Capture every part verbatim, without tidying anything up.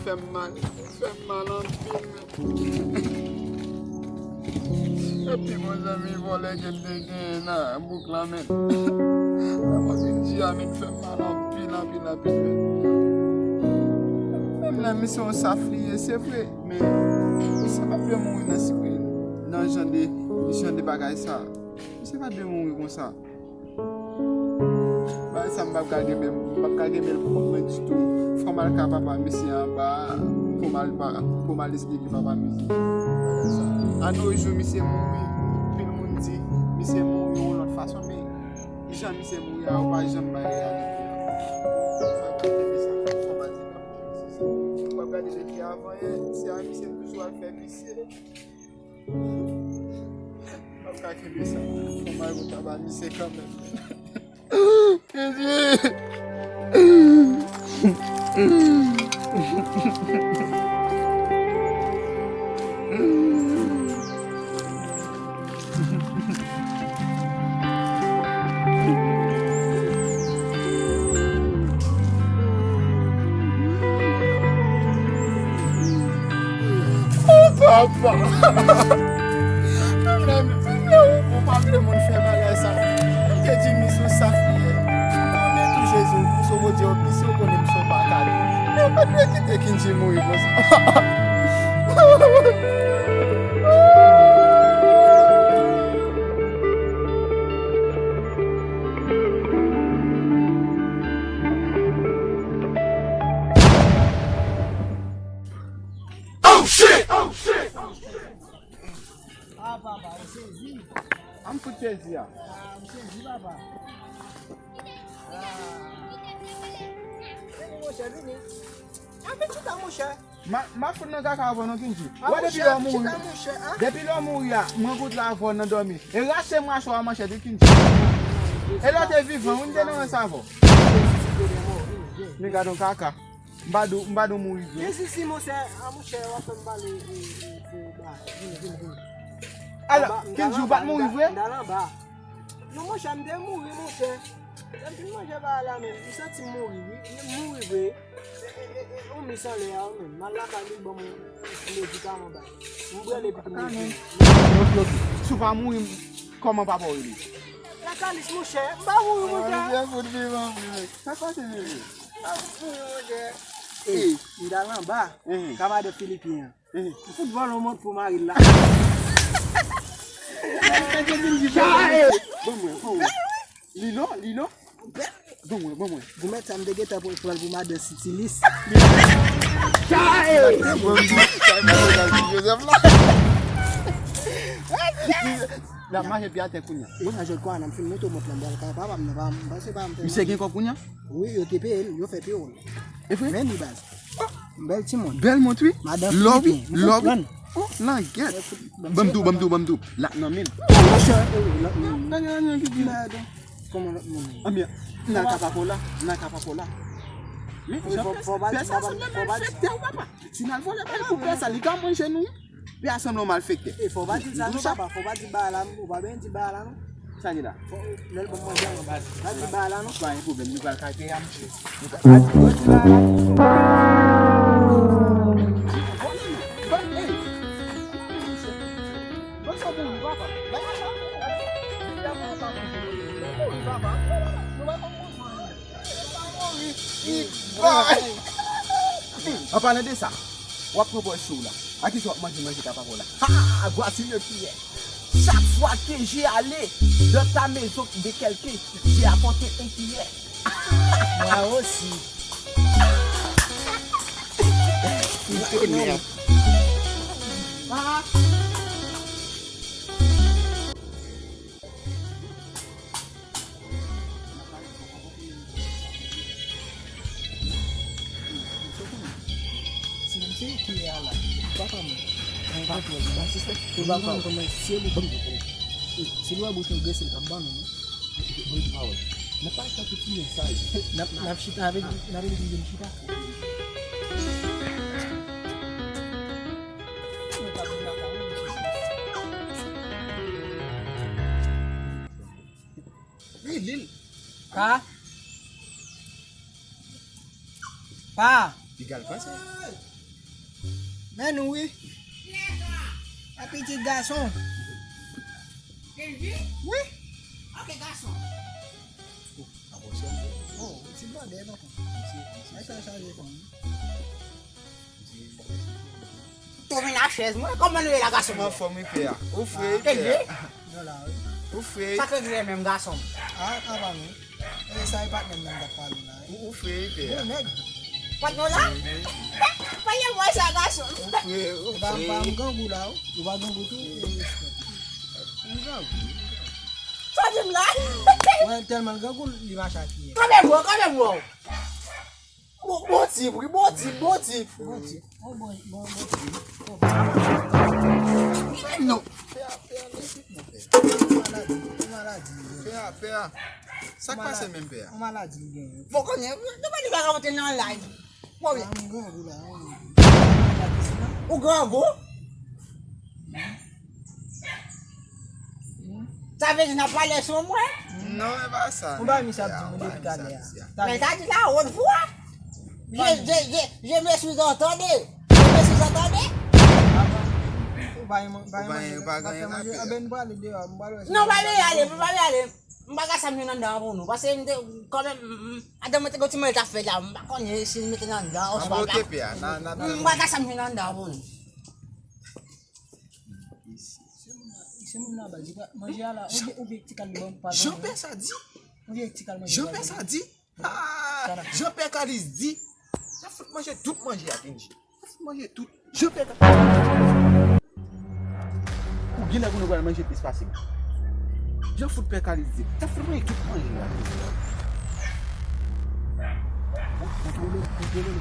Fè m mal, fè m mal anpil, men. Epi, bon, zanmi, vòlè ke m te genyen nan bouk lan, men. Nan bouk Indji a, men, fè m mal anpil, anpil, anpil, men. Menm lè misye yon saf li ye, se vre, men misye pa t dwe mouri nan sikre, nan jan de, jan de bagay sa. Misye pa t dwe mouri konsa. Bagay sa m p ap ka kenbe, m p ap ka kenbe l pou kont mwen ditou. Fò m al ka papa misye anba, pou m al pa, pou m al esplike papa misye bagay sa. Anojou misye mouri, anpil moun di misye mouri yon lòt fason, men jan misye mouri a, ou pa janm bay reyalite a. Fò w kenbe sa, fò w pa di papa misye sa. Ou p ap gade depi avan yè, se a misye toujou al fè visye. Mwen pa ka kenbe sa. Fò m al wè papa misye kanmenm. Jezi! Oh, papa! Menm lè, menm lè ou, ou pa vle moun fè bagay sa. Menm ke Jimmy se yon saf li ye. Ou konnen tou Jezi, ou se yon Bondye, ou plis ou konnen m se yon pakal. Men ou pa t dwe kite Kindji mouri konsa. Oh shit! Oh shit! Oh shit! Ah, papa, ou sezi? An m fout sezi a. Ah, m sezi, papa. Ah. Vini, monchè, vini. An vin chita, monchè. Ma, ma fout nan kaka avè w non, Kindji. Ah, wè depi lè w mouri. Chita, monchè, ah. Depi lè w mouri a, mwen kout la avè w nan dòmi. E rache mwachi w a manchèt wi, Kindji. E lè w te vivan, wi, m te nan rans avè w. Vini, vini, vini. Men gad yon kaka. M pa di w, m pa di w mouri vre. Vin sisi, monchè, a monchè, w ap fè m pale, e, e, e, ba, vini, vini, vini. Alò, Kindji, ou pa t mouri vre? M t al anba. Non, monchè, m te mouri, monchè. Lè m fin manje ba la, men, m santi m mouri, wi. M mouri vre. E, e, e, e, yon mis anlè a, men. M al lakay li, ban m yon medikaman bay. M pran l epi tou m rete. Ok, ok. Si w pa mouri, kòman papa w rele? Lakalis, monchè. M pa mouri, monchè. Sa pase, bebe? Ey, m t al anba. Ka madan Filipen an. M fout vòlè yon mòd pou mari l la. Ban mwen, ban mwen. Lilo, Lilo. Ban mwen, ban mwen. Goumèt sa m te gentan pran l pou madan Sitilis. Jozèf la. L ap mache pye atè kounye a. Mwen nan jòt kwa nan m fin moute mòt la m pral kay papa m nan pa m pase pa m. Misye gen kòb kounye a? Wi, yo te peye l, yo fè peye l. E vre? Men li baz. Bèl timoun. Bèl mont wi. Madan Lò wi, Filipen, m lò wi. Konprann. Oh, langèt. Ban m tou, ban m tou, ban m tou. L ap nan men l. Non, monchè, e wi, l ap nan men l. Nan gen anyen ki di la. Kòman l ap nan men l? Anbyen, nan ka papa w la, nan ka papa w la. Men, jan pè sa sanble malfektè wi, papa. Si n al vòlè bagay pou pè sa, li ka manje nou wi. Pè a sanble yon malfektè. E fò w pa di l sa non, papa, fò w pa di bagay la non, ou pa byen di bagay la non. Sa gen la? Fò, lè l ban m manje a, pa di bagay la non. Pa gen pwoblèm, nou pral kay pè a, monchè. Nou pral. An palan de sa, w ap pran pòz sou w la. A kisa w ap manje manje ka pa bon la? Ha! Voici le kiyè. Chaque fois que j'ai allé dans ta maison de quelqu'un, j'ai apporté un kiyè. Moi aussi. Mèd. Ah! Si m se kiyè a la, papa m, mwen pa pè l, mwen asiste. Ou pa pè l. Kòman si e bouch ou. Si lwa bouch nou grense, l p ap ban nou non. Bon pawòl. Nan pa sa ki ti men sa yo. N ap, n ap chita avèk, n ap vin di m chita. Wi, Lil. Pa. Pa. Piga l pase. Men nou wi. Yon pitit gason. Kenji? Wi. Ok, gason. Oh, ti blòdè, tonton. Ay, sa chaje fanm. Tou vin ak chèz mwen, kòman nou ye la, gason? Anfòm wi, pè a. Ou fre wi, pè a. Kenji? Yo la wi. Ou fre. Sa k egzè menm, gason? Ah, apa non. E sa e patnè m nan m t ap pale la wi. Ou, ou fre wi, pè a. Bon nèg. Patnè w la? Pale mwen sa, gason. Ou fre, ou fre. E pa, pa m grangou la wi. Ou pa grangou tou? E respè. M grangou. Sa di m la? Mwen tèlman l grangou, li mache ak pye. Kanpe m wè, kanpe m wè. Bon, bon tip, wi, bon tip, bon tip. Bon tip. Oh, bon, bon, bon tip. Oh, bon. Non. Pè a, pè a, lese non, pè. Ou maladi, ou maladi. Pè a, pè a. Sa k pase menm, pè a? Ou maladi, ou genyen. Bon, konnen, nou pa di bagay monte nan live. Bon, ah, m grangou la, m grangou. Ou grangou? Sa vle di n ap pale sou mwen? Non, e pa sa. Ou ba misye ap di moun depi talè a. Men sa di la, wot vwa. Je, je, je, je me suis entendu. Je me suis entendu. Ou pa gen, ou pa gen manje, ou pa gen manje. Anben, nou prale deyò, nou prale wè si nou prale ale, nou prale ale. M pa ka sa m jwenn anndan an pou nou. Paske m te, kanmenm, m, m, adan mwen te gen ti manje t ap fè la. M pa konnen si l mete l anndan oswa pa. M pa ka sa m jwenn anndan an pou nou. Se moun nan, se moun nan baz, li pa manje a la, ou vye, ou vye ti kal li ban m pa. Jan pè sa di? Ou vye ti kal manje. Jan pè sa di? Ah, Jan pè Kalis di. Sa fout manje tout manje a, Kenji. Manje tout. Jan pè ka. Ou genlè konnen w pral manje plis pase m. Jan fout pè Kalis di. Sa fout manje tout manje la. Kontwole, kontwole.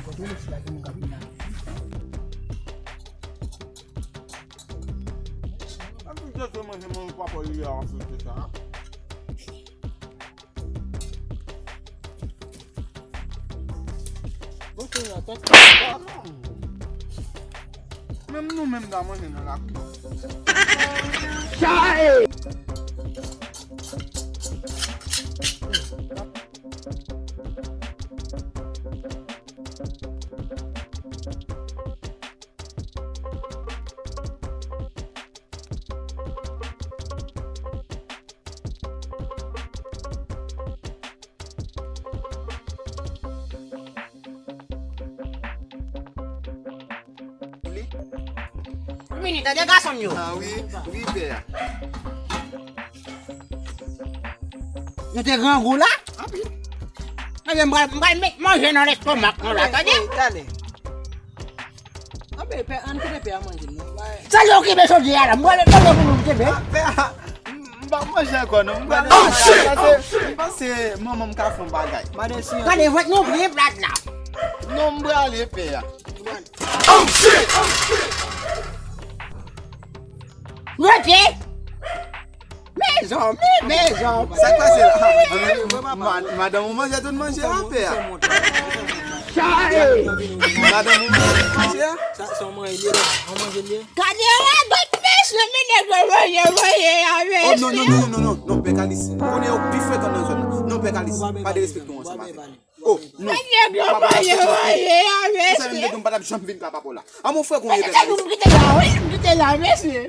Kontwole si pa gen moun k ap vin la. Ann nou jwe manje mwen papa li a anfete sa. Bon, se la tèt. Menm nou menm ta manje nan lakou. Chae! Vini, tande gason m yo. Ah wi, wi, pè a. Nou te grangou la? Anpil. Ebyen, m pral, m pral met manje nan lestomak nou la, tande? Ey, tande. Anben, pè, ann kite pè a manje l non. Sa yo okipe chodyè a la, m pral met manje pou nou, tande? Ah, pè a, m, m p ap manje ankò non. M pral met manje a, m panse, m panse manman m ka fè yon bagay. Gade vant nou byen plat la. Non, m prale, pè a. Rete! Mezanmi, mezanmi. Sa k pase la? Ma-, madanm ou manje tout manje a, pè a. Chae! Madanm ou manje tout manje a? Sa, sa w manje li la? Ou manje li? Gade radòt mesye, men nèg yo voye, voye a mesye. Oh, non, non, non, non, non, non, pè Kalis. Konnen yo pi frekan nan zòn nan. Non, pè Kalis, pa derespekte w ansanm avè m. Oh, non. Papa, papa, papa, papa. Ou sav m te di m pa t ap janm vin ka papa w la. A mon frè konye pè Kalis. Kite la, wi, kite la, mesye.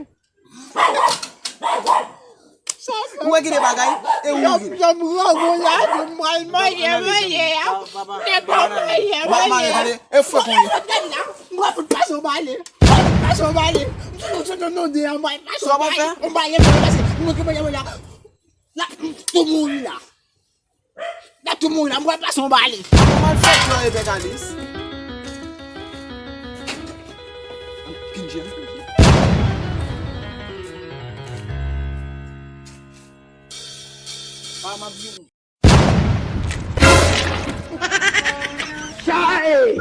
Ou wè gen de bagay, e ou vin. Yo, yo, m grangou la, m pral manje, manje a. Nèg yo manje, manje. E frè konye. M pral fout pase w bale. M pral fout pase w bale. M di nou, non, non, de a, m pral pase w bale. M pral pase, m pral pase. M pral pase. La, tou mouri la. N ap tou mouri la, m pral pase yon bale. Kòman l fè klore pè Kalis? Kinje, kinje. Pa m ap vini. Chae!